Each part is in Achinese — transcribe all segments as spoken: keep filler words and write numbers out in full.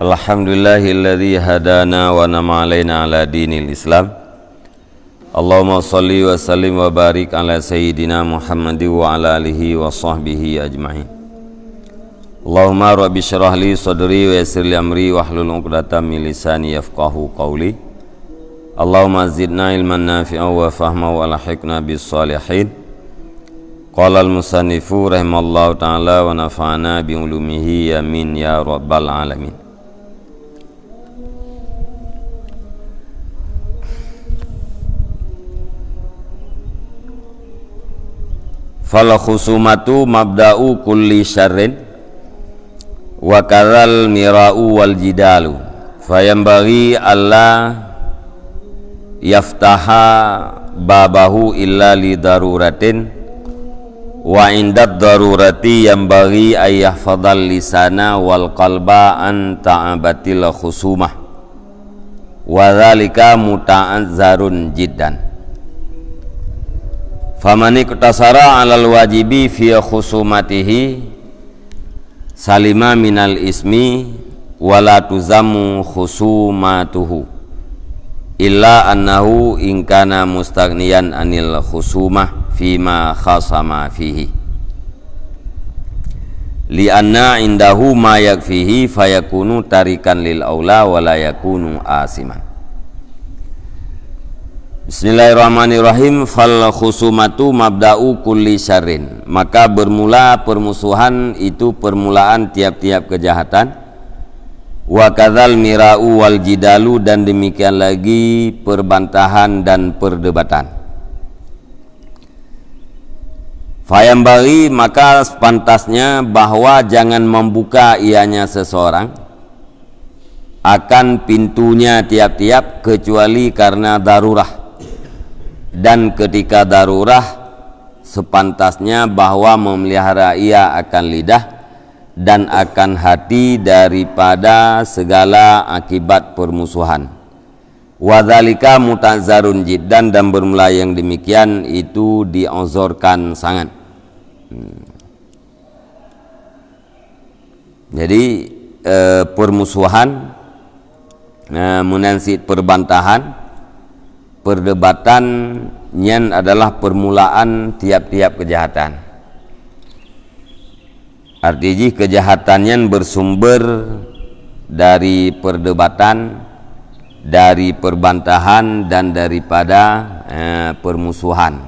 Alhamdulillahilladzi hadana wa nama alaina ala dinil Islam. Allahumma shalli wa sallim wa barik ala sayyidina Muhammad wa ala alihi wa sahbihi ajma'in. Allahumma rabbi syrah li sadri wa yassir li amri wahlul 'uqdatam min lisani yafqahu qawli. Allahumma zidna ilman nafi'a wa fahma wa alhiqna bis salihin. Qala al-musannifu rahimallahu ta'ala wa nafa'ana bi ulumihi, amin ya rabbal alamin. Fal khusumatu mabda'u kulli syarrin, wa kadzal mira'u wal jidalu. Fayanbaghi alla yaftaha babahu illa li daruratin, wa indad darurati yanbaghi ay yahfadhal lisana wal qalba an ta'abatil khusumah, wa dzalika muta'azzarun jiddan. Faman iqtasara 'alal wajibi fi khusumatihi salima minal ismi wa la tuzamu khusumatuhu, illa annahu in kana mustaghniyan anil khusumah fima khasama fihi, li anna indahu ma yakfihi fayakunu tarikan lil aula wa la yakunu asiman. Bismillahirrahmanirrahim. Fal khusumatu mabda'u kulli syarrin. Maka bermula permusuhan itu permulaan tiap-tiap kejahatan. Wa kadzal mira'u wal jidalu, dan demikian lagi perbantahan dan perdebatan. Fayanbaghi, maka sepantasnya bahwa jangan membuka ianya seseorang akan pintunya tiap-tiap kecuali karena darurah. Dan ketika darurah, sepantasnya bahwa memelihara ia akan lidah dan akan hati daripada segala akibat permusuhan. Wa dzalika muta'azzarun jiddan, dan bermula yang demikian itu diuzurkan sangat. Hmm. Jadi, eh, permusuhan, eh, meunan cit perbantahan, perdebatan, nyan adalah permulaan tiap-tiap kejahatan. Arti jih, kejahatan nyan bersumber dari perdebatan, dari perbantahan, dan daripada, eh, permusuhan.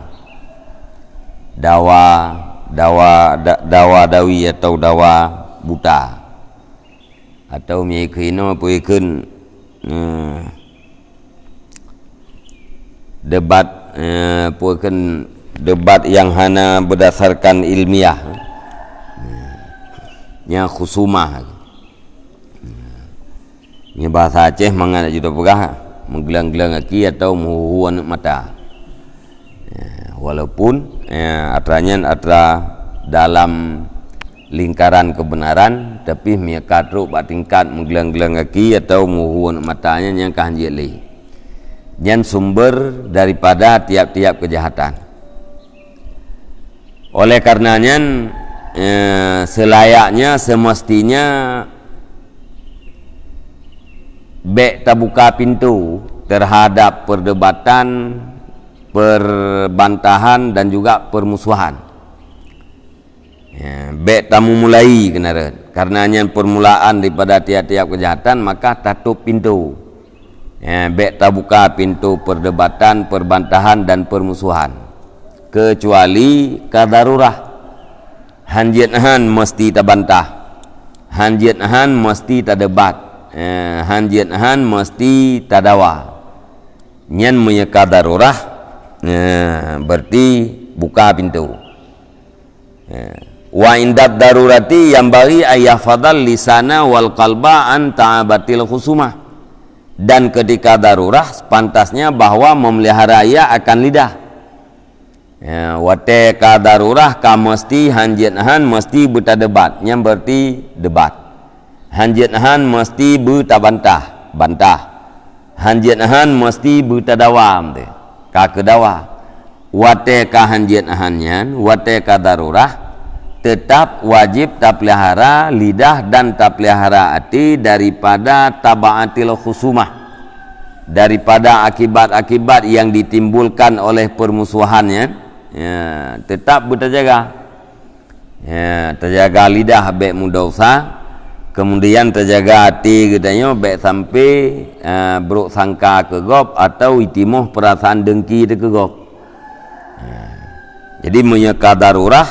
Dawa, dawa, da-, dawa dawi atau dawa buta. Atau meunyoe keunoe peue kheun, eh, debat, eh, peue kheun, debat yang hana berdasarkan ilmiah. Nyan khusumah. Nyan bahasa Aceh mangat jeuet peugah, meugleueng-gleueng aki atau meuhu-hu aneuk mata. Ya, walaupun, ya, atra nyan atra dalam lingkaran kebenaran, tapi meunyoe ka trok bak tingkat meugleueng-gleueng aki atau meuhu-hu aneuk mata nyan, nyan ka hanjeuet lé. Nyan sumber daripada tiap-tiap kejahatan. Oleh karena nyan, eh, selayaknya, semestinya bék tabuka pintu terhadap perdebatan, perbantahan, dan juga permusuhan. Ya, bék tamumulai keunaran. Karena nyan permulaan daripada tiap-tiap kejahatan, maka tatôp pintu. Ya, bék tabuka pintu perdebatan, perbantahan, dan permusuhan. Kecuali ka darurah. Hanjeuet han meusti tabantah. Hanjeuet han meusti tadebat. Eh, hanjeuet han meusti tadawa. Nyan meunyoe ka darurah, eh, berarti buka pintu. Eh, wa indad darurati yanbaghi an yahfadhal lisana wal qalba an ta'abatil khusumah. Dan ketika darurah, sepantasnya bahwa memelihara ia akan lidah. Ya, watée ka darurah, ka meusti hanjeuet han meusti beutadebat, nyan berarti debat. Hanjeuet han meusti beutabantah, bantah. Hanjeuet han meusti beutadawa, ka keudawa. Watée ka hanjeuet han nyan, watée ka darurah, tetap wajib tapeulihara lidah dan tapeulihara até daripada tabaatil khusumah, daripada akibat-akibat yang ditimbulkan oleh permusuhannya, ya, tetap beutajaga. Ya, tajaga lidah bék meudesya, kemudian tajaga até geutanyoe bék sampai, eh, brok sangka keu gob atau itimoh peurasaan dengki teuh keu gob. Ya. Jadi meunyoe ka darurah,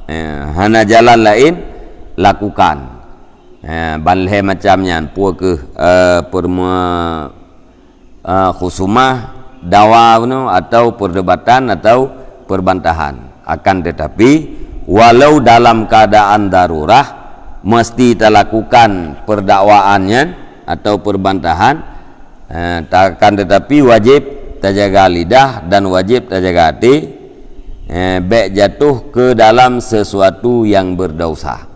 ya, hana jalan laén, lakukan. Ya, ban lhée macam nyan, peue kheueh, eh, perme-, eh, khusumah, dawa bunoe, atau perdebatan atau perbantahan. Akan tetapi, walau dalam keadaan darurah, mesti talakukan perdakwaan nyan atau perbantahan, eh, ta-, akan tetapi wajib tajaga lidah dan wajib tajaga até, eh, bék jatuh ke dalam sesuatu yang berdosa.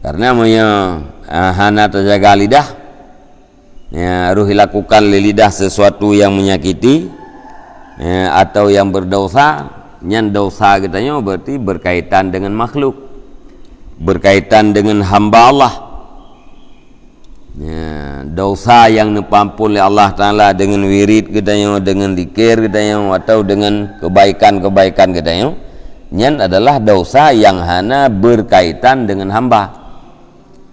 Karena meunyoe, ah, hana tajaga lidah, ya, roh ilakukan lé lidah sesuatu yang menyakiti, ya, atau yang berdosa, nyan dosa geutanyoe berarti berkaitan dengan makhluk, berkaitan dengan hamba Allah. Ya, dosa yang neupeuampon lé Allah Taala dengan wirid geutanyoe, dengan zikir geutanyoe, atau dengan kebaikan-kebaikan geutanyoe, nyan adalah dosa yang hana berkaitan dengan hamba.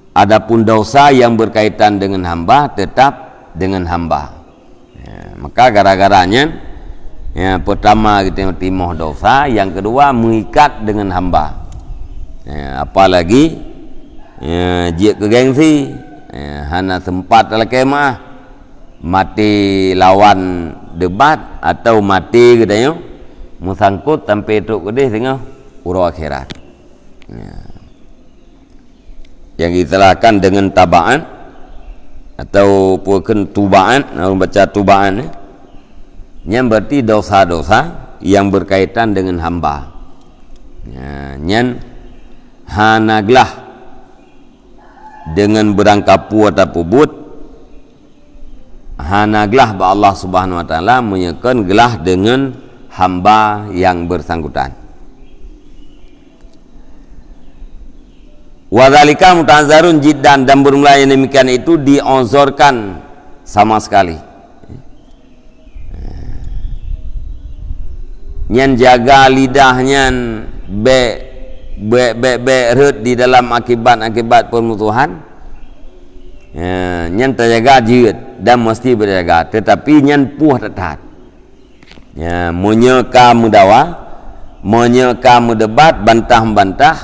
Adapun dosa yang berkaitan dengan hamba, tetap dengan hamba. Ya, maka gara-gara nyan, ya, pertama kita timoh dosa, yang kedua meuikat dengan hamba. Ya, apalagi, ya, jeuet keu gengsi, ya, hana sempat lakée meu'ah, maté lawan debat atau maté geutanyoe meusangkot sampai trok keudeh singoh uroe akhirat. Ya. Yang disalahkan dengan tabaat atau peue kheun tubaat, ureuëng baca tubaat, eh. Nyan berarti dosa-dosa yang berkaitan dengan hamba. Ya, nyan hana glah dengan beurangkapeue tapeubuet, hana glah bak Allah Subhanahu Wa Taala, meunyoe kon glah dengan hamba yang bersangkutan. Wadzalika muta'azzarun jiddan, dan bermula yang demikian itu diozorkan sama sekali. Nyan jaga lidah nyan bék, bék, bék, bék rhot di dalam akibat-akibat permusuhan. Ya, nyan tajaga jeuet dan mesti berjaga, tetapi nyan puih that-that. Ya, meunyoe ka meudawa, meunyoe ka meudebat bantah-bantah,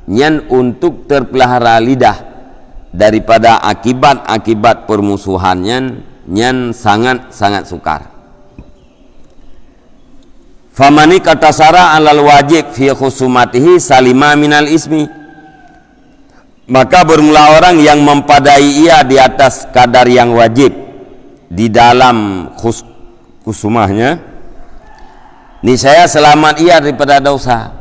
nyan untuk terpelihara lidah daripada akibat-akibat permusuhan nyan, nyan sangat-sangat sukar. Faman iqtasara alal wajib fi khusumatihi salima minal ismi. Maka bermula orang yang mempadai ia di atas kadar yang wajib di dalam khus-, khusumahnya, niscaya selamat ia daripada dosa.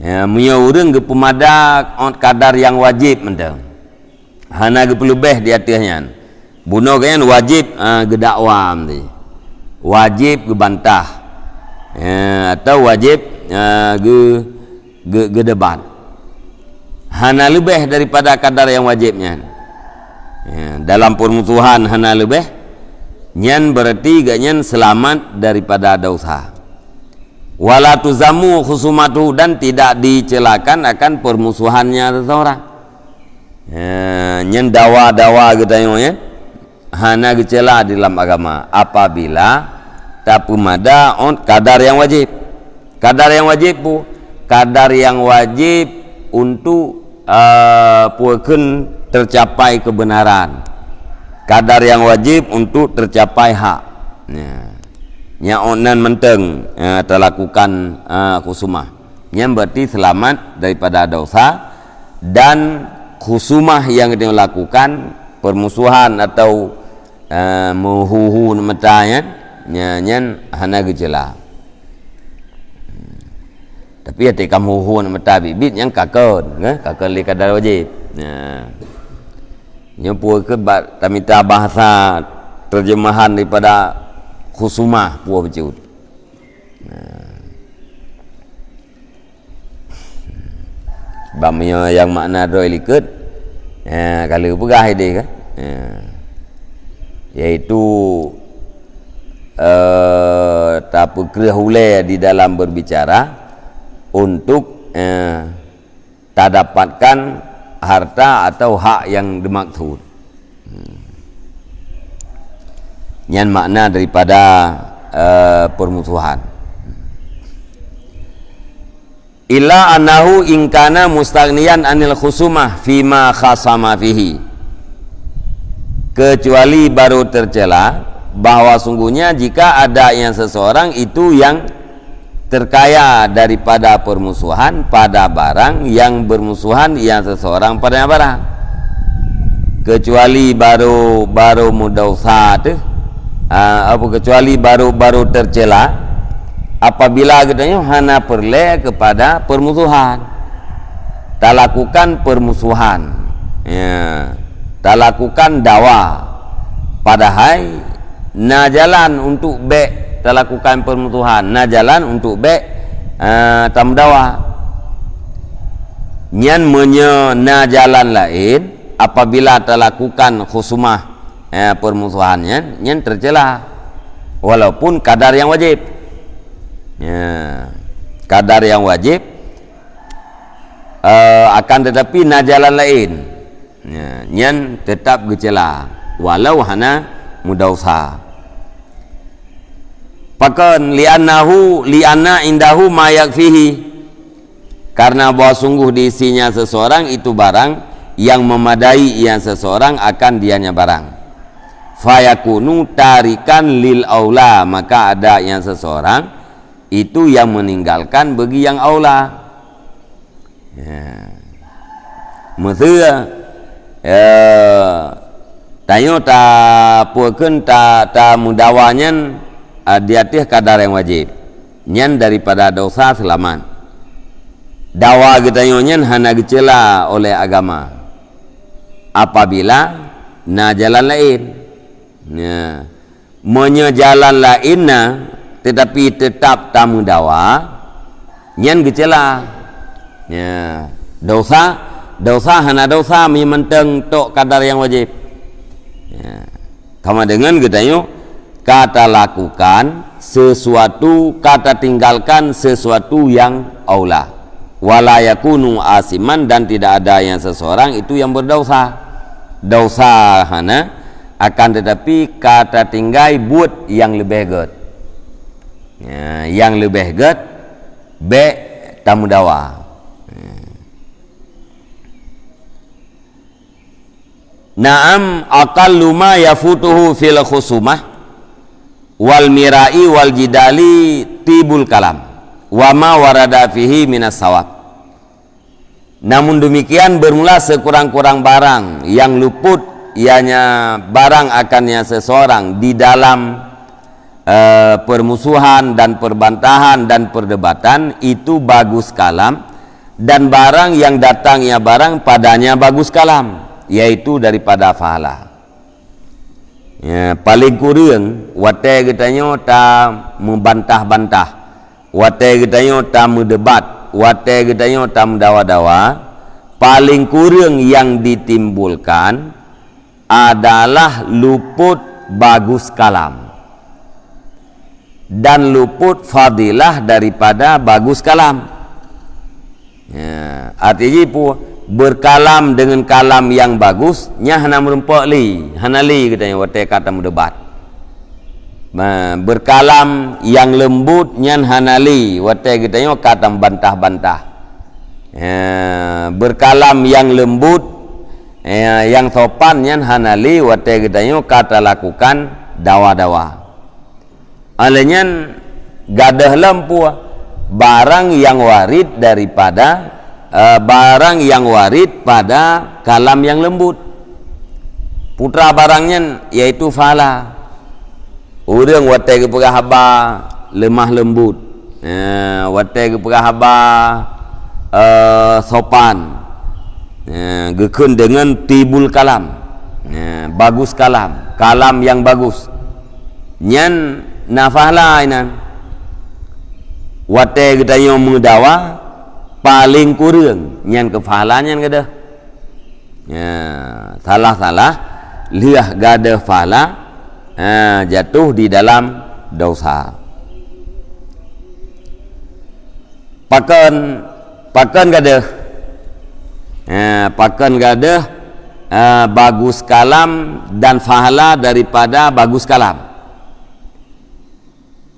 Ya, meunyoe ureuëng geupeumada ot kadar yang wajib mantong, hana geupeuleubeh di ateueh nyan. Bunoe geuhnyan wajéb, ah, geudakwa meusti. Wajéb geubantah. Ya, atau wajéb, ah, geu-, geu-, geudebat. Hana leubeh daripada kadar nyang wajéb nyan. Ya, dalam peurmusuhan hana leubeh, nyan berarti geuhnyan seulamat daripada dosa. Wala tuzammu khusumatuhu, dan tidak dicelakan akan peurmusuhannya seseorang. Ya, nyan dawa-dawa geutanyoe, ya. Hana geucela di dalam agama apabila tapeumada ot kadar nyang wajéb. Kadar nyang wajéb peue? Kadar nyang wajéb untuk, eh, peue kheun, tercapai kebenaran. Kadar nyang wajéb untuk tercapai hak. Ya. Nyang ot nan mantong, eh, talakukan, eh, khusumah. Nyan berarti seulamat daripada dosa, dan khusumah nyang geutanyoe lakukan, peurmusuhan atau, eh, meuhu-hu meuta nyan, nya-, nyan hana geucela. Tapi até ka meuhu-hu meuta biet-biet nyang ka kon, eh, ka kon lé kadar wajéb. Nah. Nyoe peue kheun bak tamita bahasa terjemahan daripada khusumah peue bacut. Nah. Bak meunyoe nyang makna droe likot, ya, ka lheueh peugah idéh kan? Ya. Yaitu, eh, tapeukreueh ulée di dalam berbicara untuk, eh, tadapatkan harta atau hak yang dimaksud. Hmm. Nyan makna daripada, eh, permusuhan. Illa annahu in kana mustaghniyan anil khusumah fima khasama fihi. Kecuali baru tercela bahwa sungguhnya jika ada yang seseorang itu yang terkaya daripada permusuhan pada barang yang bermusuhan yang seseorang padanya barang. Kecuali baru, baru mudausa tu, ah, apa, kecuali baru, baru tercela apabila geutanyoe hana peureulée kepada permusuhan. Talakukan permusuhan. Ya. Talakukan dawa. Padahai na jalan untuk bék talakukan permusuhan, na jalan untuk bék, eh, tameudawa. Nyan meunyoe na jalan laén, apabila talakukan khusumah, eh, permusuhan nyan, nyan tercela. Walaupun kadar yang wajib. Ya, kadar yang wajib, eh, akan tetapi na jalan laén. Ya, nyan tetap geucela, walau hana mudausa. Pakon? Li'annahu, li'anna indahu ma yakfihi. Karena bahwa sungguh di isinya seseorang itu barang yang memadai yang seseorang akan dianya barang. Fayakunu tarikan lil aula, maka ada yang seseorang itu yang meninggalkan bagi yang aula. Ya. Meuseu, ya, tanyoe ta-, peue kheun ta-, tameudawa nyan, ah, di ateueh kadar nyang wajéb. Nyan daripada dosa seulamat. Dawa geutanyoe nyan hana geucela oleh agama apabila na jalan laén. Nah, meunyoe jalan laén na, tetapi teutap tameudawa, nyan geucela. Ya, dosa, dosa hana dosa meunyoe mantong tok kadar nyang wajéb. Ya. Sama dengan geutanyoe ka talakukan sesuatu, ka tatinggalkan sesuatu nyang aula. Wala yakunu asiman, dan tidak ada yang seseorang itu yang berdosa. Dosa hana, akan tetapi ka tatinggai buet nyang leubeh gét. Ya, nyang leubeh gét, bék tameudawa. Naam, aqallu ma yafutuhu fil khusumah wal mira'i wal jidali tibul kalam wa ma warada fihi minas sawab. Namun demikian, bermula sekurang-kurang barang yang luput, ianya barang akannya seseorang di dalam, eh, permusuhan dan perbantahan dan perdebatan, itu bagus kalam, dan barang yang datangnya barang padanya bagus kalam, yaitu daripada fahala. Ya, paling kureueng watée geutanyoe tameubantah-bantah, watée geutanyoe tameudebat, watée geutanyoe tameudawa-dawa, paling kureueng nyang ditimbulkan adalah luput bagus kalam dan luput fadilah daripada bagus kalam. Ya, arti jih peue? Berkalam dengan kalam yang bagus, nyan hana meurumpok lé, hana lé geutanyoe watée ka tameudebat. Nah, berkalam yang lembut, nyan hana lé watée geutanyoe ka tameumbantah-bantah. Ya, berkalam yang lembut, ya, yang sopan, nyan hana lé watée geutanyoe ka talakukan dawa-dawa. Oleh nyan, gadôh lom peue? Barang nyang warid daripada, eh, barang nyang warid pada kalam nyang lembut. Putra barang nyan yaitu fahala. Ureuëng watée geupeugah haba leumah leumbut, eh, watée geupeugah haba, eh, sopan, eh, geukheun deungon tibul kalam, eh, bagus kalam, kalam nyang bagus. Nyan na fahala inan. Watée geutanyoe meudawa, paleng kureueng nyan keu pahala nyan gadôh. Ya, salah-salah lheueh gadôh pahala, ha, jatuh di dalam dosa. Pakon, pakon gadôh? Ha, pakon gadôh, ha, bagus kalam dan pahala daripada bagus kalam?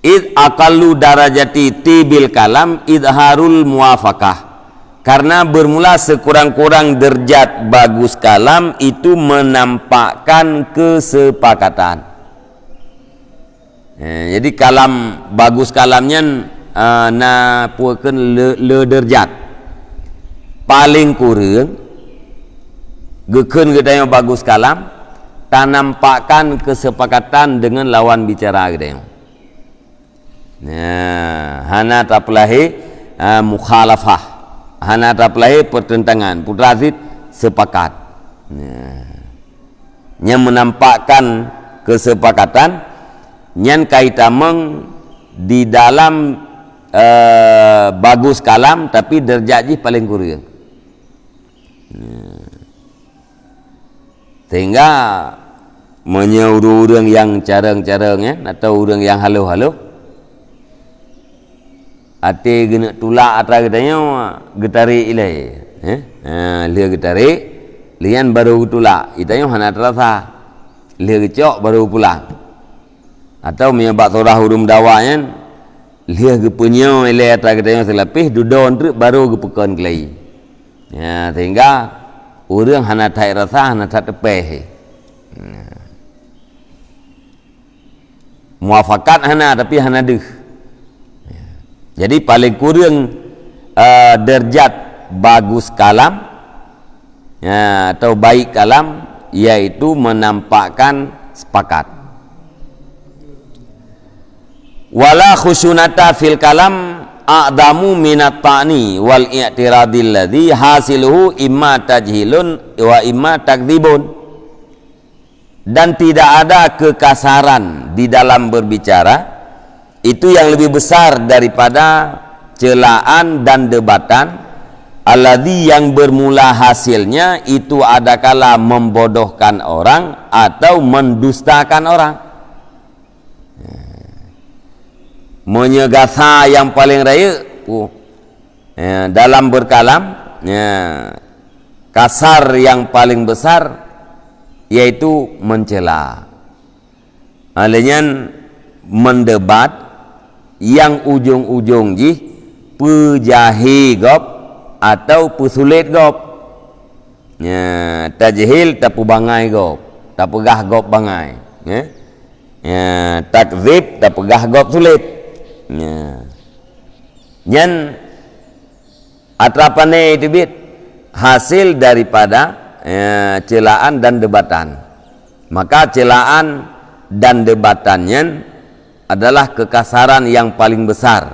Id aqallu darajati tibil kalam idharul muwafaqah. Karena bermula sekurang-kurang derajat bagus kalam itu menampakkan kesepakatan. Eh, jadi kalam, bagus kalam nyan, eh, na peue kheun le, le derajat. Paling kureueng, geukheun geutanyoe bagus kalam, tanampakkan kesepakatan dengan lawan bicara geutanyoe. Nah, hana tapeulahé, ah, mukhalafah. Hana tapeulahé pertentangan. Putra Aziz sepakat. Nah, nyang menampakkan kesepakatan, nyan ka itamong di dalam, eh, bagus kalam, tapi derajat jih paling kureueng. Nah. Sehingga meunyoe ureuëng-ureuëng nyang carông-carông, ya, atau ureuëng nyang halôh-halôh, até geuneuk tulak atra geutanyoe, geutarek ilée, eh? Ha, lheueh geutarek, lheueh nyan barô geutulak, geutanyoe hana teurasa. Lheueh geucok barô pulang. Atau meunyoe bak surah ureuëng meudawa nyan, lheueh geupeunyoe ilée atra geutanyoe seulapéh, dudoe treuk barô geupeukon keulayi. Ya, sehingga ureuëng hana that rasa, hana that teupéh. Ya. Muafakat hana, tapi hana deuh. Ya. Jadi, paling kureueng, eh, derajat bagus kalam, ya, atau baik kalam, yaitu menampakkan sepakat. Wala khusyunata fil kalam a'damu minat ta'ni wal i'tiradil ladzi hasiluhu imma tajhilun wa imma takdzibun. Dan tidak ada kekasaran di dalam berbicara, itu yang lebih besar daripada celaan dan debatan, alladzi yang bermula hasilnya itu adakala membodohkan orang atau mendustakan orang. Meunyoe gasa nyang paleng rayeuk, puh, ya, dalam berkalam, ya, kasar nyang paleng besar, yaitu mencela. Ha, lheueh nyan mendebat nyang ujong-ujong jih peujahe gob atau peusulet gob. Ya, tajhil tapeubangai gob, tapeugah gob bangai, ya. Ya, takdzib tapeugah gob sulet. Ya. Nyan atra pane teubiet hasil daripada, ya, celaan dan debatan. Maka celaan dan debatan nyan adalah kekasaran yang paling besar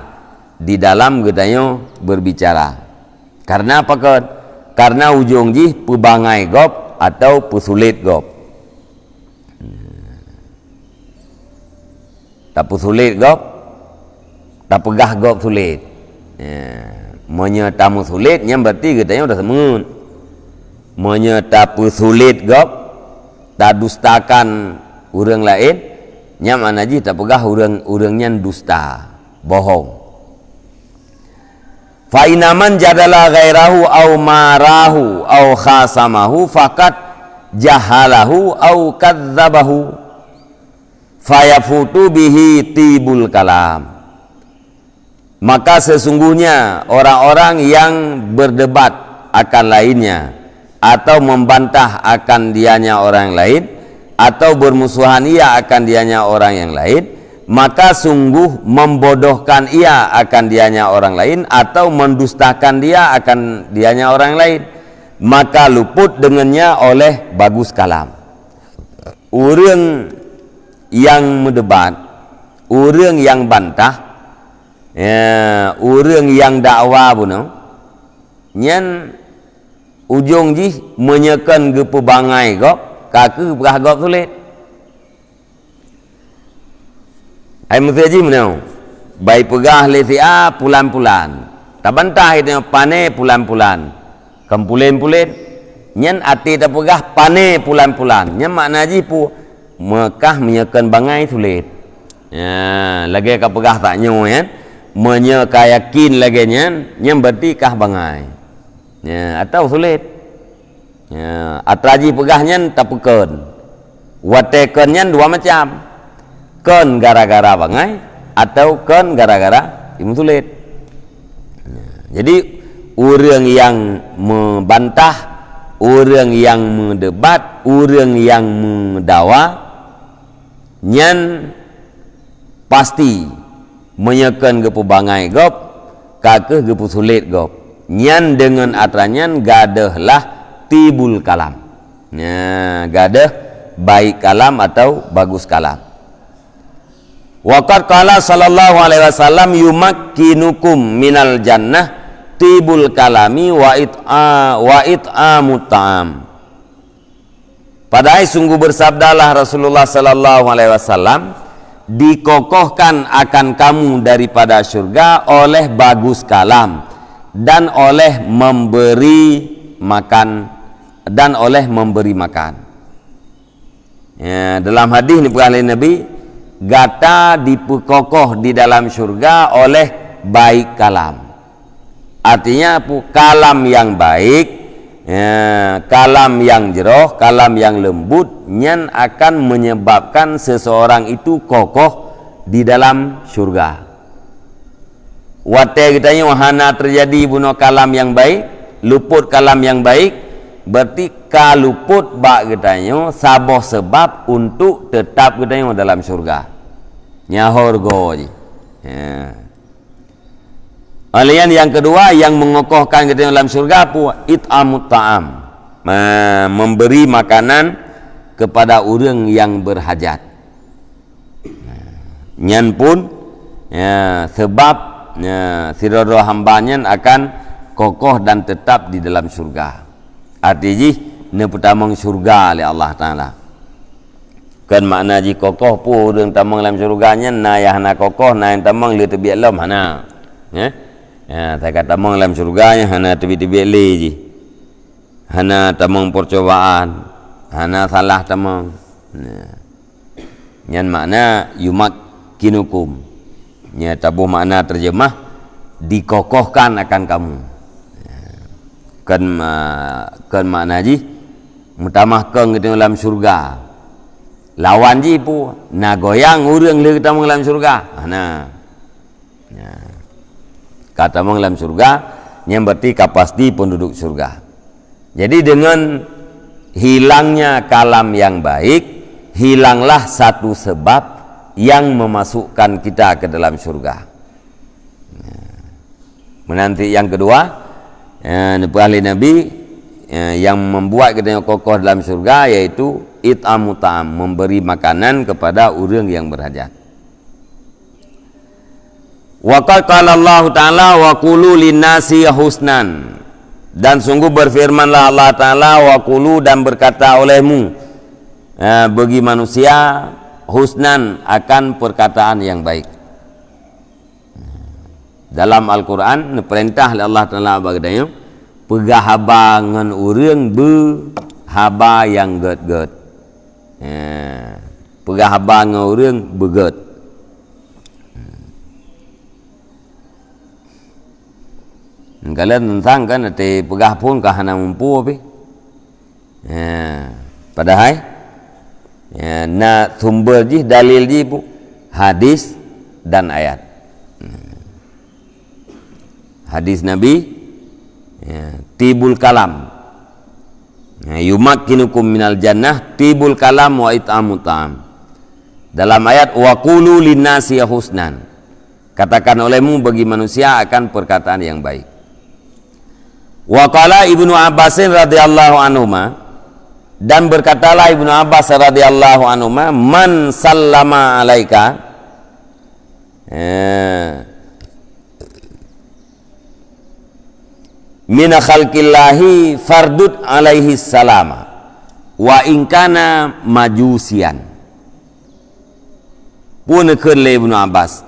di dalam geutanyoe berbicara. Karena apa kon? Karena ujong jih peubangai gob atau peusulet gob. Tapeusulet gob, tapeugah gob sulet. Ya, meunyoe tameusulet, nyan berarti geutanyoe dah seumeungeut. Meunyoe tapeusulet gob, tadustakan ureuëng laén, nyan makna jih tapeugah ureuëng, ureuëng nyan dusta, bohong. Fa inna man jadala ghairahu au marahu au khasamahu faqad jahalahu au kadzabahu. Fayafutu bihi tibul kalam. Maka sesungguhnya orang-orang yang berdebat akan lainnya, atau membantah akan dianya orang lain, atau bermusuhan ia akan dianya orang yang lain, maka sungguh membodohkan ia akan dianya orang lain, atau mendustakan dia akan dianya orang lain, maka luput dengannya oleh bagus kalam. Ureuëng nyang meudebat, ureuëng nyang bantah, ya, ureuëng nyang dakwa bunoe, nyan ujong jih meunyoe kon geupeubangai gob, ka keuh peugah gob sulet. Hai meuseuti jih meunoe. Bai peugah lé si A pulan-pulan. Tabantah geutanyoe pane pulan-pulan. Kon pulen-pulen. Nyan até tapeugah pane pulan-pulan. Nyan makna jih pu-, meukah meunyoe kon bangai sulet. Ya, lagée ka peugah tanyoe nyan. Meunyoe ka yakin lagée nyan, nyan berarti kah bangai. Ya, atau sulet. Ya, atra jih peugah nyan tapeukon. Watée kon nyan dua macam. Kon gara-gara bangai atau kon gara-gara imeusulet. Ya, jadi ureuëng nyang meubantah, ureuëng nyang meudebat, ureuëng nyang meudawa, nyan pasti meunyoe kon geupeubangai gob, ka kheueh geupeusulet gob. Nyan deungon atra nyan gadôh lah tibul kalam. Nah, gadôh baik kalam atau bagus kalam. Wa qad qala sallallahu alaihi wasallam yumakkinukum minal jannah tibul kalami wa it'a-, wa it'amut ta'am. Padahai sungguh bersabdalah Rasulullah sallallahu alaihi wasallam, "Dikokohkan akan kamu daripada syurga oleh bagus kalam dan oleh memberi makan, dan oleh memberi makan." Ya, dalam hadis ni peugah lé Nabi, gata dipeukokoh di dalam syurga oleh baik kalam. Artinya apa? Kalam yang baik, ya, kalam yang jroh, kalam yang lembut, nyan akan menyebabkan seseorang itu kokoh di dalam syurga. Watée geutanyoe hana teujadi bunoe kalam nyang baik, luput kalam nyang baik, berarti ka luput bak geutanyoe saboh seubab untuk teutap geutanyoe dalam syurga. Nyan ho rugoe jih. Ya. Laén nyang keudua, nyang meungokohkan geutanyoe dalam syurga peue? It'amut ta'am. Ma-, memberi makanan kepada ureuëng nyang berhajat. Nyan pun, ya, seubab, ya, sidroe-droe hamba nyan akan kokoh dan teutap di dalam syurga. Arti jih, neupeutamong syurga lé Allah Taala. Kon makna jih kokoh peue ureuëng tamong lam syurga nyan, na nyang hana kokoh, na nyang tamong lé teubiet lom, hana. Ya? Ya, takat tamong lam syurga nyan hana teubiet-teubiet lé jih. Hana tamong percobaan, hana salah tamong. Nah. Nyan makna yumakkinukum. Nya taboh makna terjemah, dikokohkan akan kamu. Kon ma-, kon makna jih, meutamah kong geutanyoe lam syurga. Lawan jih peue? Na goyang ureuëng lé geutamong lam syurga. Hana. Nah, ka tamong lam syurga, nyan berarti ka pasti penduduk syurga. Jadi, dengan hilangnya kalam yang baik, hilanglah satu sebab yang memasukkan kita ke dalam syurga. Nah, meunan cit nyang keudua, eh, neupeugah lé Nabi, eh, yang membuat geutanyoe kokoh dalam syurga, yaitu it'amu ta'am, memberi makanan kepada ureuëng yang berhajat. Wa qad qala Allahu Ta'ala, "Wa qulu linnasi husnan." Dan sungguh berfirmanlah Allah Ta'ala, "Wa qulu," dan berkata olehmu, eh, bagi manusia, husnan, akan perkataan yang baik. Dalam Al-Quran, neupeurintah lé Allah Ta'ala bak geutanyoe, peugah haba ngon ureuëng beuhaba nyang gét-gét. Eh, peugah haba ngon ureuëng beugét. Meukalon teuntang kan, até peugah phon ka hana muphom pih. Ya, padahai, ya, na sumber jih, dalil jih bu-, hadis dan ayat. Hadis Nabi, ya, tibul kalam. Ya, yumakkinukum minal jannah tibul kalam wa it'amu ta'am. Dalam ayat, "Wa qulu linnasi husnan." Katakan olehmu bagi manusia akan perkataan yang baik. Wa qala Ibnu Abbasin radhiyallahu anhuma, dan berkatalah Ibnu Abbas radhiyallahu anhuma, "Man sallama alaika, eh, min khalqillahi fardud alaihi salama, wa in kana majusian." Peue neukheun lé Ibnu Abbas,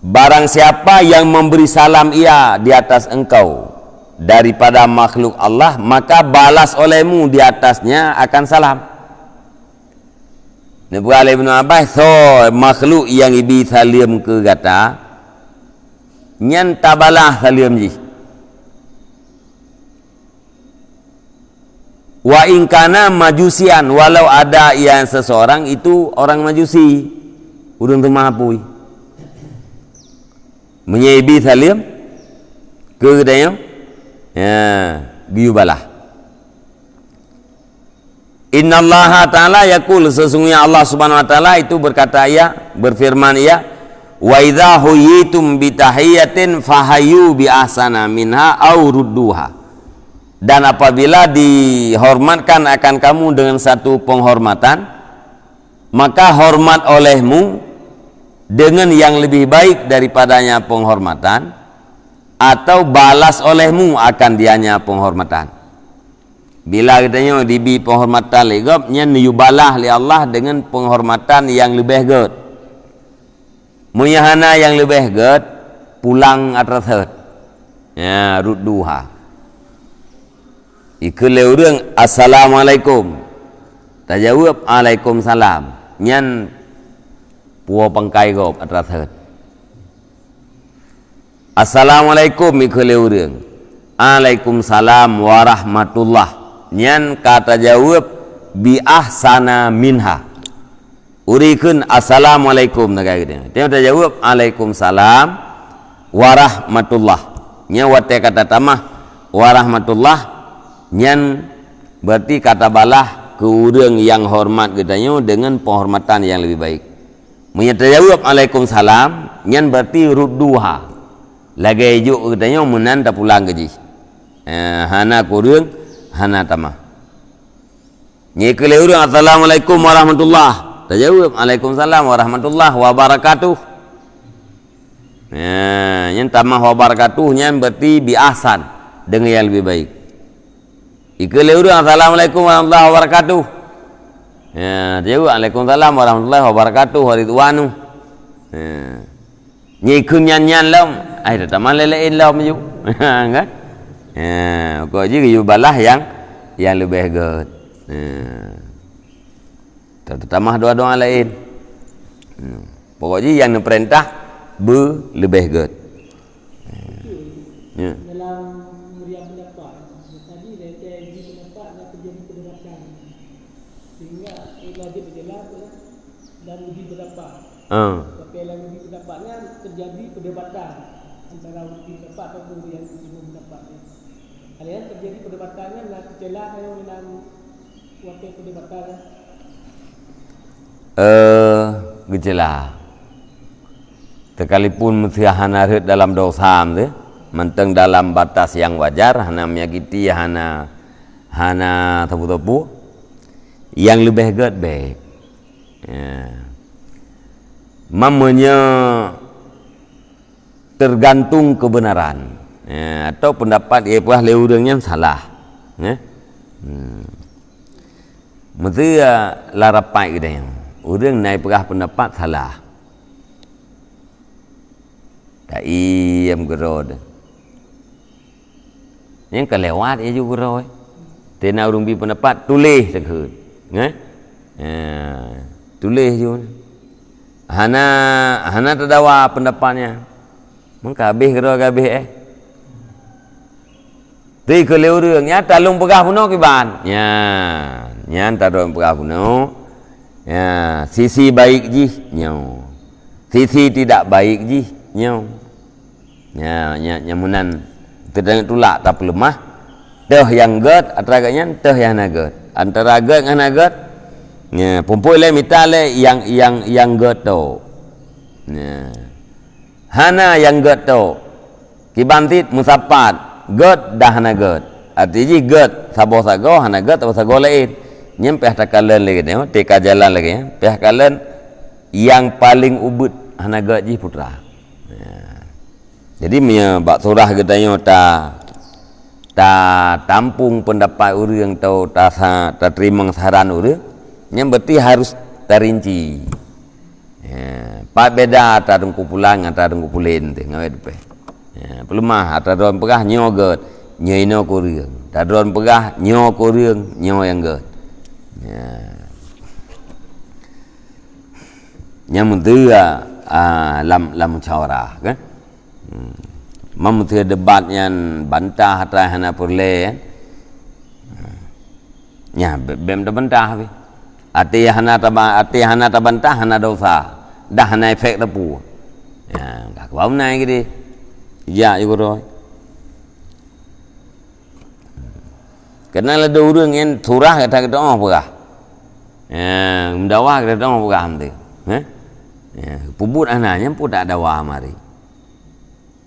Barang siapa yang memberi salam ia di atas engkau daripada makhluk Allah, maka balas olehmu di atasnya akan salam. Neupeugah lé Ibnu Abbas, soe makhluk nyang ibi saleuem keu gata, nyan tabalah saleuem jih. Wa in kana majusian, walau ada yang seseorang itu orang Majusi, ureuëng teuma apui. Meunyoe ibi saleuem keu geutanyoe, ya, geuyue balah. Innallaha ta'ala yaqul, sesungguhnya Allah Subhanahu wa taala itu berkata, ia berfirman, ia, "Wa idza huyitum bi tahiyatin fahayyu bi ahsana minha au rudduha." Dan apabila dihormatkan akan kamu dengan satu penghormatan, maka hormat olehmu dengan yang lebih baik daripadanya penghormatan, atau balas olehmu akan dianya penghormatan. Bila geutanyoe dibi penghormatan lé gob, nyan neuyubalah lé Allah dengan penghormatan yang leubeh gét. Meunyoe hana nyang leubeh gét, pulang atra seuet. Ya, rudduha. Ikheun lé ureuëng, "Assalamualaikum." Tajaweueb, "Alaikumsalam." Nyan puwoe pangkai gob atra seuet. "Assalamualaikum," ikheun lé ureuëng. "Alaikumsalam warahmatullah." Nyan ka tajaweueb bi ahsana minha. Ureuëng kheun, "Assalamualaikum," tagai geutanyoe. Teuma tajaweueb, "Alaikumsalam warahmatullah." Nyan watée ka tatamah warahmatullah, nyan berarti ka tabalah keu ureuëng nyang horeumat geutanyoe deungon penghormatan nyang leubeh baik. Meunyoe tajaweueb, "Alaikumsalam," nyan berarti rudduha. Lagée jok geutanyoe meunan tapulang keu jih. Eh, hana kureueng, hana tamah. Nyoe keu lé ureuëng, "Assalamualaikum warahmatullah." Tajaweueb, "Alaikumsalam warahmatullah wabarakatuh." Nah, nyan tamah wabarakatuh, nyan berarti bi ahsan, deungon nyang leubeh baik. Ikeu lé ureuëng, "Assalamualaikum warahmatullahi wabarakatuh." Ya, tajaweueb, "Waalaikumsalam warahmatullahi wabarakatuh, waridwanu." Ya. Nyoe ikeu nyan-nyan lom, ai tatamah lé laén lom ju. Kan? Ya, kok jih geuyue balah nyang, nyang leubeh gét. Ya. Tatamah doa-doa laén. Hmm. Pokok jih nyang neupeurintah beuleubeh gét. Ya. Dalam memberikan pendapat, tadi dari beri pendapat dan terjadi perdebatan. Sehingga ia wajib berjalan dan beri pendapat. Ah. Tapi dalam beri pendapat kan terjadi perdebatan antara beri pendapat atau yang terima pendapat. Hal yang terjadi perdebatan kan nak tercela dalam waktu perdebatan kan. Eh, geujeulaih. Teukalipun meuseuha hana rhot dalam dosa teuh, mantong dalam batas nyang wajar, hana menyakiti, hana, hana teupeu-teupeu, nyang leubeh gét bék. Ya. Meunyoe tergantung kebenaran. Ya, atau pendapat nyang peugah lé ureuëng nyan salah. Ya. Hmm. Meuseuha lam rapat geutanyoe, ureuëng na peugah pendapat salah. Taiem keudroe. Nyang ka lewat ya ju keudroe. Teuma ureuëng bi pendapat, tuléh takheun. Nggak? Ya, tuléh ju. Hana, hana tadawa pendapat nyan. Meuka habéh keudroe ka habéh, eh. Teuka lé ureuëng, nyan talôn peugah bunoe kiban. Nyan, nyan talôn peugah bunoe. Ya, sisi baik jih nyoe. Sisi tidak baik jih nyoe. Ya, nya, nya meunan teudeungoe tulak tapeuleumah. Teuh nyang gét atra gét nyan, teuh nyang hana gét. Antara gét ngon hana gét, ya, pumpoi lé mita lé nyang, nyang, nyang gét tu. Ya. Hana nyang gét tu. Kiban cit meusapat, gét dan hana gét. Arti jih gét saboh sagoe, hana gét saboh sagoe laén. Nyan payah takalon lé geutanyoe, teuka jalan lagée nyan, payah kalon nyang paleng ubit hana gét jih putra. Ya. Jadi meunyoe bak surah geutanyoe ta, ta tampung pendapat ureuëng atau ta sa, ta teurimong saran ureuëng, nyan berarti harus tarinci. Ya, Pat beda atra Teungku Pulan ngon atra Teungku Pulen teuh, ngon wét pih. Ya, peuleumah atra droen peugah nyoe gét, nyoe inoe kureueng. Atra droen peugah nyoe kureueng, nyoe nyang gét. Ya. Nyan meunteue, ah, lam, lam musyawarah, kan? Hmm. Meunteue debat nyan bantah atra hana peureulée, kan? Nyan, bèk, bèk tabantah pih. Até hana taba-, até hana tabantah, hana dosa. Dah hana efek teupeu. Ya, ka keubau nai geude. Ya, ya, gurôi. Keunan ladôm ureueng nyan surah gata geutanyoe peugah. Ya, meudawa gata geutanyoe peugah hantu. Heh? Ya, peubuet hana, nyan pun tak dawa mari.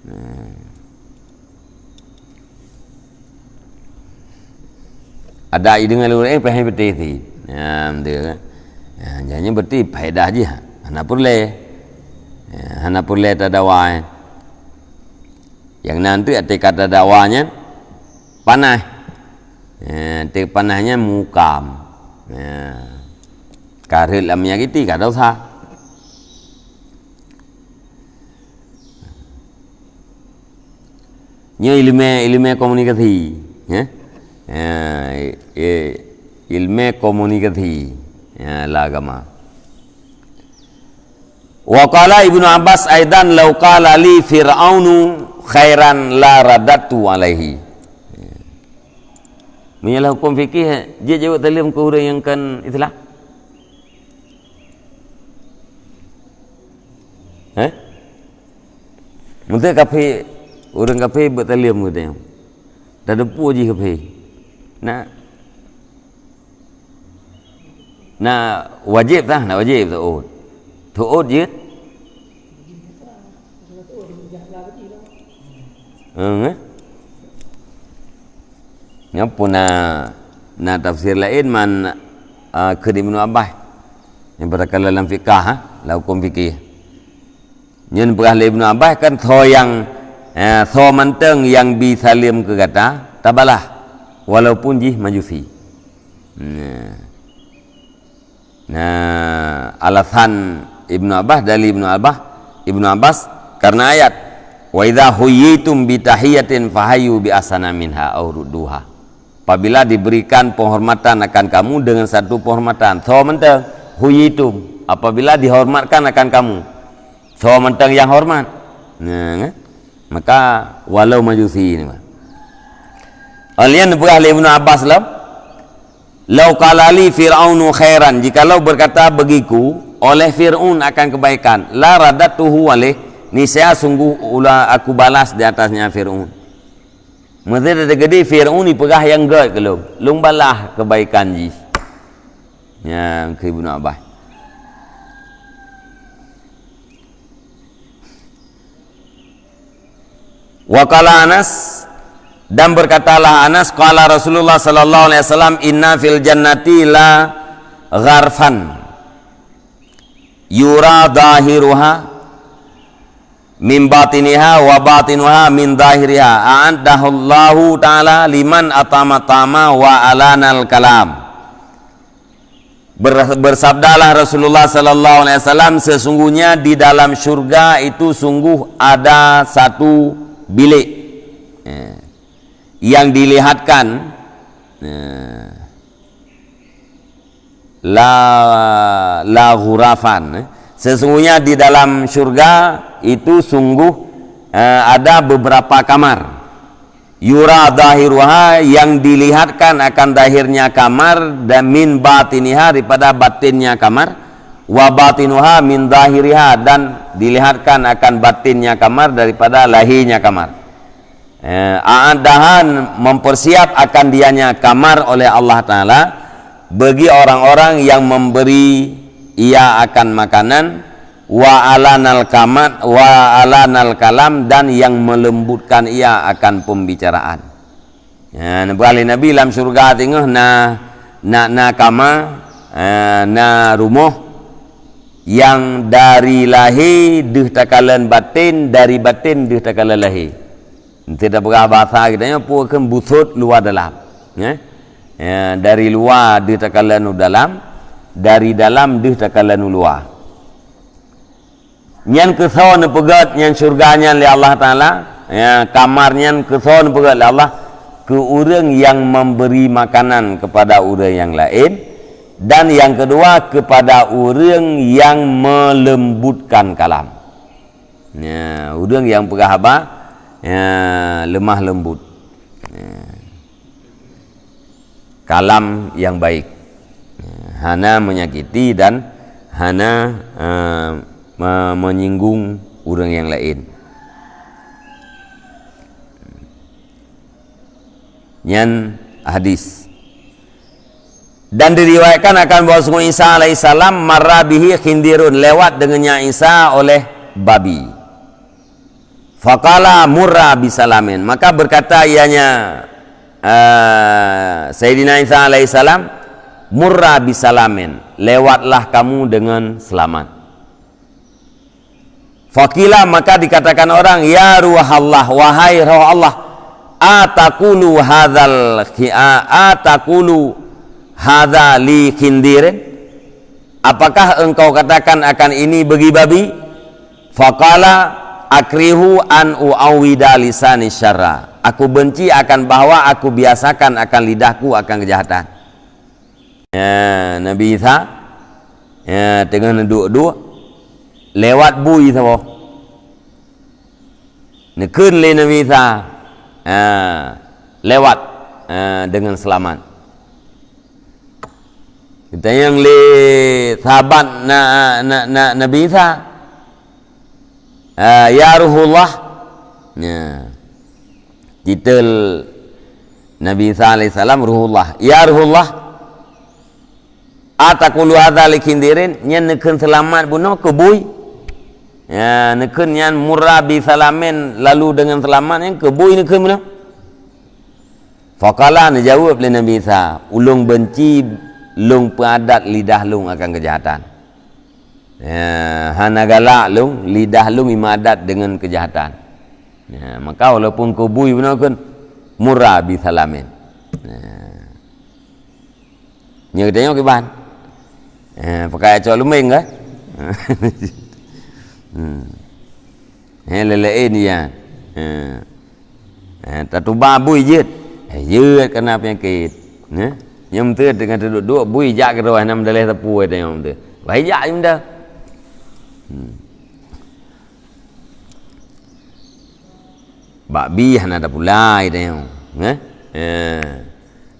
Nah. Ada i deungon ureueng, eh, paham beutôi sit. Nah, beutôi kan? Nah, jadi beutôi faedah jih. Hana peureulée. Ya, hana peureulée tadawa, eh. Nyang na teuk até ka tadawa nyan panah. Ya, até panah nyan mukam. Ya. Ka rhot lam menyakiti, ka dosa. Nyoe ileumèe, ileumèe komunikasi, ya. Ya, i-, i-, ileumèe komunikasi, ya, lam agama. Wa qala Ibnu Abbas aidan, "Lau qala li Fir'aunu khairan la radadtu alaihi." Meunyoe lam huköm fikih, jeuet jaweueb saleuem keu ureueng nyang kon Islam? Heh? Meunteuk kafé, ureueng kafé beuet saleuem keu geutanyoe. Tateupeue jih kafé. Na, na wajéb tah, na wajéb teuôt. Teuôt jeuet. Heeh. Nyoe pun na, na tafsir laén man, ah, kheun Ibnu Abbas. Nyang beurakala lam fikah, ha? Lam huköm fikih. Nyan peugah lé Ibnu Abbas kan soe nyang, eh, soe mantong nyang bi saleuem keu gata, tabalah, walaupun jih Majusi. Nah. Nah, alasan Ibnu Abbas, dalil Ibnu Abbas, Ibnu Abbas, karena ayat, "Wa idza huyyitum bi tahiyatin fahayyu bi ahsana minha aw rudduha." Apabila diberikan penghormatan akan kamu dengan satu penghormatan, soe mantong, huyyitum, apabila dihormatkan akan kamu, soe mantong nyang hormat. Nah, kan? Maka walau Majusi ni, Pak. Alien peugah lé Ibnu Abbas lom, "Lau qala li Fir'aunu khairan," jikalau berkata bagiku oleh Fir'aun akan kebaikan, "la radadtuhu alaih," niscaya sungguh ulah aku balas di atasnya Fir'aun. Meusé teukeudi Fir'aun ipeugah nyang gét keu lôn, lôn balah kebaikan jih. Nyan kheun Ibnu Abbas. Wa qala Anas, dan berkatalah Anas, qala Rasulullah sallallahu alaihi wasallam, "Inna fil jannati la gharfan yura zahiruha min batiniha wa batinuha min zahiriha, a'addahallahu ta'ala liman at'ama ta'ama wa alanal kalam." Ber-, bersabdalah Rasulullah sallallahu alaihi wasallam, "Sesungguhnya di dalam syurga itu sungguh ada satu bilik, eh, yang dilihatkan, eh, la, la ghurafan, eh. Sesungguhnya di dalam syurga itu sungguh, eh, ada beberapa kamar." Yura zahiruha, yang dilihatkan akan zahirnya kamar, dan min batiniha, daripada batinnya kamar, wa batinuha min zahiriha, dan dilihatkan akan batinnya kamar daripada lahirnya kamar. Eh, a'addaha, mempersiap akan dianya kamar oleh Allah Ta'ala bagi orang-orang yang memberi ia akan makanan, wa alanal kamat, wa alanal kalam, dan yang melembutkan ia akan pembicaraan. Ya, neupeugah lé Nabi lam syurga teungoh na, na, na kama, eh, na rumoh nyang dari lahé deuh takalon baten, dari baten deuh takalon lahé. Eunteuk tapeugah basa geutanyoe peue kheun busot luwa dalam. Ya. Ya, dari luwa deuh takalon u dalam, dari dalam deuh takalon u luwa. Nyan keusoe neupeugét nyan syeuruga nyan lé Allah Taala, ya, kamar nyan keusoe neupeugét lé Allah keu ureuëng nyang memberi makanan kepada ureuëng nyang laén, dan nyang keudua kepada ureuëng nyang meuleumbutkan kalam. Ya, ureuëng nyang peugah haba, ya, leumah leumbut. Ya. Kalam nyang baik. Hana menyakiti dan hana, eh, me-, menyinggung ureuëng nyang laén. Nyan hadis. Dan diriwayatkan akan bahwa sungguh Isa alaihissalam marra bihi khindirun, lewat dengannya Isa oleh babi. Faqala murra bisalamin. Maka berkata ianya, eh, Sayyidina Isa alaihissalam, "Murra bisalamin, lewatlah kamu dengan selamat." Faqila, maka dikatakan orang, "Ya ruhallah, wahai roh Allah, atakulu hadzal khi-, a-, atakulu hadza li khindirin? Apakah engkau katakan akan ini bagi babi?" Faqala, "Akrihu an uawwida lisani syarra." Aku benci akan bahwa aku biasakan akan lidahku akan kejahatan. Ya, Nabi Isa, ya, teungoh neuduek-duek, lewat bui saboh. Neukheun lé Nabi Isa, ya, lewat, ya, dengan selamat. Geutanyong lé sahabat na, na, na, Nabi Isa, "Ah, ya Ruhullah." Ya. Titel Nabi Isa alaihissalam Ruhullah. "Ya Ruhullah, atakulu hadza li khindirin?" Nyan neukheun seulamat bunoe keu bui? Ya, neukheun nyan murra bi salamin, lalu dengan selamat, nyan keu bui neukheun bunoe? Faqala, neujaweueb lé Nabi Isa, "Ulôn benci lôn peuadat lidah lôn akan keujahatan." Ya, hana galak lôn, lidah lôn imadat deungon keujahatan. Ya, maka walaupun keu bui bunoe kheun, murra bi salamin. Ya. Nyoe geutanyoe kiban. Ya, pakai acok lumbeng ke? Hmm. Hé, lé-lé nyan. Hé. Hé, tatuba bui jeuet. Hé, jeuet kena penyakit. Hé? Nyang teungoh teuduek-duek bui jak keudroe hana meudaleh sapeue teuh nyang teungoh. Bai jak jeuet meudah. Hmm. Bak bi hana tapulai teuh nyang. Hé? Hé.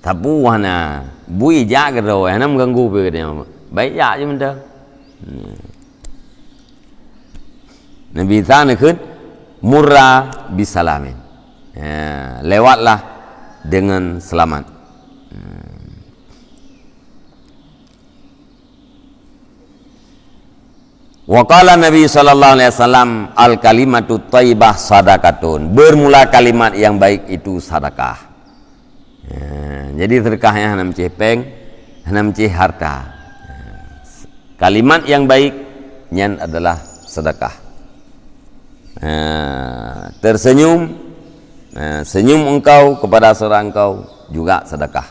Sapeue hana. Bui jak keudroe hana meuganggu pih teuh nyang. Bai jak jeuet meudah. Hmm. Nabi Isa neukheun, "Murra bisalamin." Ya, lewatlah dengan selamat. Hmm. Wa qala Nabi sallallahu alaihi wasallam, "Al kalimatu thayyibah sadaqatun." Bermula kalimat yang baik itu sedekah. Ya, jadi sedekah nyan hana meucéh péng, hana meucéh harta. Ya, kalimat yang baik nyan adalah sedekah. Ya, tersenyum, ya, senyum engkau kepada saudara engkau juga sedekah.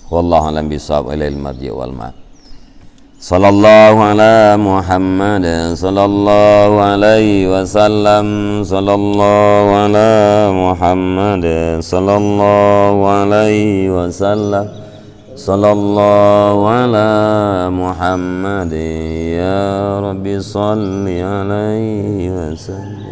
Wallahu a'lam bishawab, ilaihil marji' wal ma'ab. Sallallahu ala Muhammad, sallallahu alaihi wasallam, sallallahu ala Muhammad, sallallahu alaihi wasallam, sallallahu ala Muhammad, ya Rabbi salli alaihi wasallam.